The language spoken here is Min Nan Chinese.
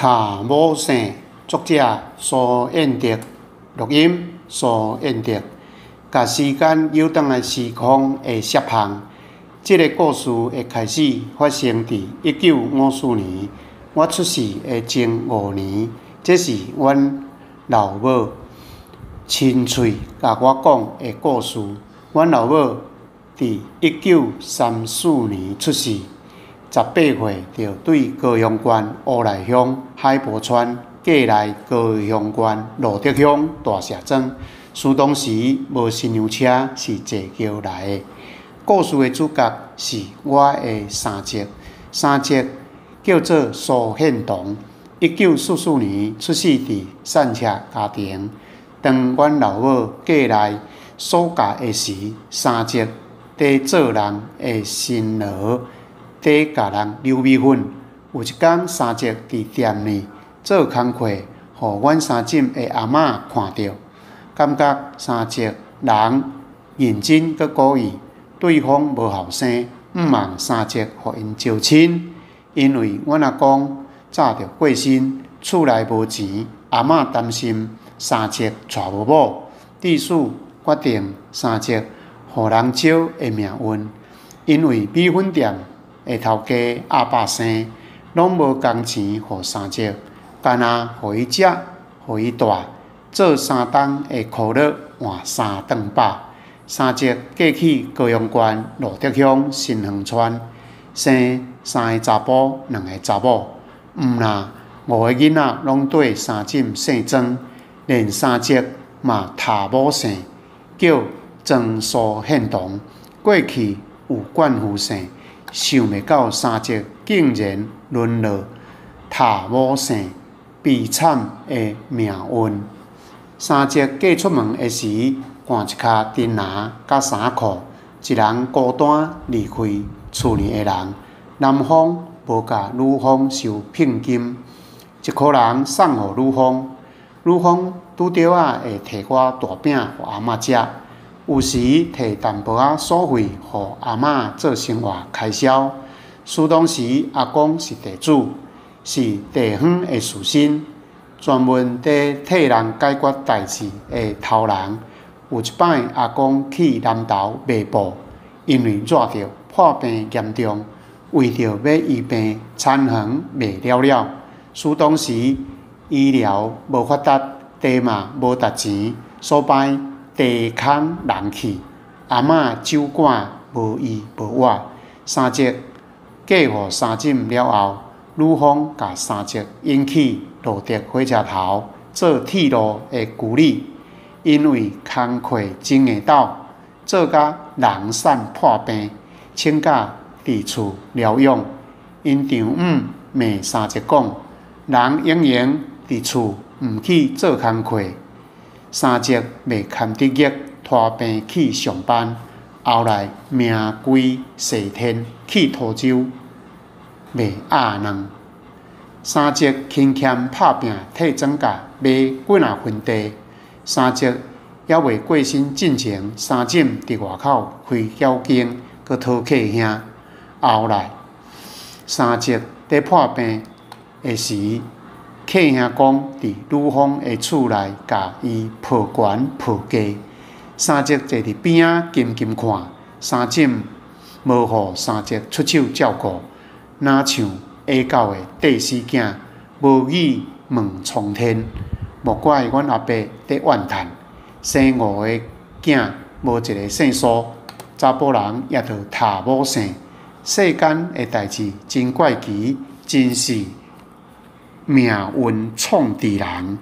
塔某姓，作者蘇燕德，錄音蘇燕德。共時間扭轉來時空的攝像，這个故事的開始發生佇1954年，我出世的前5年。這是阮老母親喙共我講的故事。阮老母佇1934年出世，18歲就對高雄縣烏來鄉海埔村嫁來高雄縣蘆竹鄉大社莊。事當時無新娘車，是坐轎來的。故事的主角是我的三叔，三叔叫做蘇憲同，1944年出世佇散赤家庭。當阮老母嫁來蘇家的時，三叔佇做人的辛勞，佇共人搦米粉。有一工，三叔佇店裡做工課，予阮三嬸的阿嬤看著，感覺三叔人認真閣古意，對方無後生，向望三叔予𪜶招親。因為阮阿公早就過身，厝內無錢，阿嬤擔心三叔娶無某，致使決定三叔予人招的命運。因為米粉店的頭家阿伯生，攏無工錢予三叔，干焦予伊食，予伊蹛，做三冬的苦力換三頓飽。三叔嫁去高雄縣蘆竹鄉新園村，生三个查埔，兩个查某。毋若五个囡仔攏綴三嬸姓莊，連三叔嘛塔某姓，叫莊蘇憲同。過去有冠夫姓，想袂到三叔竟然淪落塔某姓悲慘的命運。三叔嫁出門的時，搧一跤釘籃佮衫褲，一人孤單離開厝裡的人。男方無共女方收聘金，一箍人送予女方。女方拄著仔會提寡大餅予阿嬤食，有時提淡薄仔所費予阿嬤做生活開銷。事當時阿公是地主，是地方的士紳，專門佇替人解決代誌的頭人。有一擺阿公去南投賣布，因為熱著破病嚴重，為著欲醫病，田園賣了了。事當時醫療無發達，地嘛無值錢，所擺地空人去，阿嬤酒館無依無倚。三叔嫁予三嬸了後，女方共三叔引去蘆竹火車頭做鐵路的修理，因為工課真硬鬥，做甲人散破病，請假佇厝療養。𪜶丈母罵三叔講：人閒閒佇厝，毋去做工課。三叔袂堪得逆，拖病去上班，後來命歸西天，去塗州賣鴨卵。三叔勤儉拍拚，替莊稼買幾若分地。三叔猶未過身進前，三嬸佇外口開餃間，閣討客兄。後來三叔佇破病的時，客兄講佇女方的厝內共伊抱懸抱低。三叔坐佇邊仔緊緊看，三嬸無予三叔出手照顧，若像下狗的綴死囝，無語問蒼天。莫怪阮阿伯佇怨嘆，生五个囝，無一个姓蘇，查埔人也著塔某姓。世間的代誌真怪奇，真是命運創治人。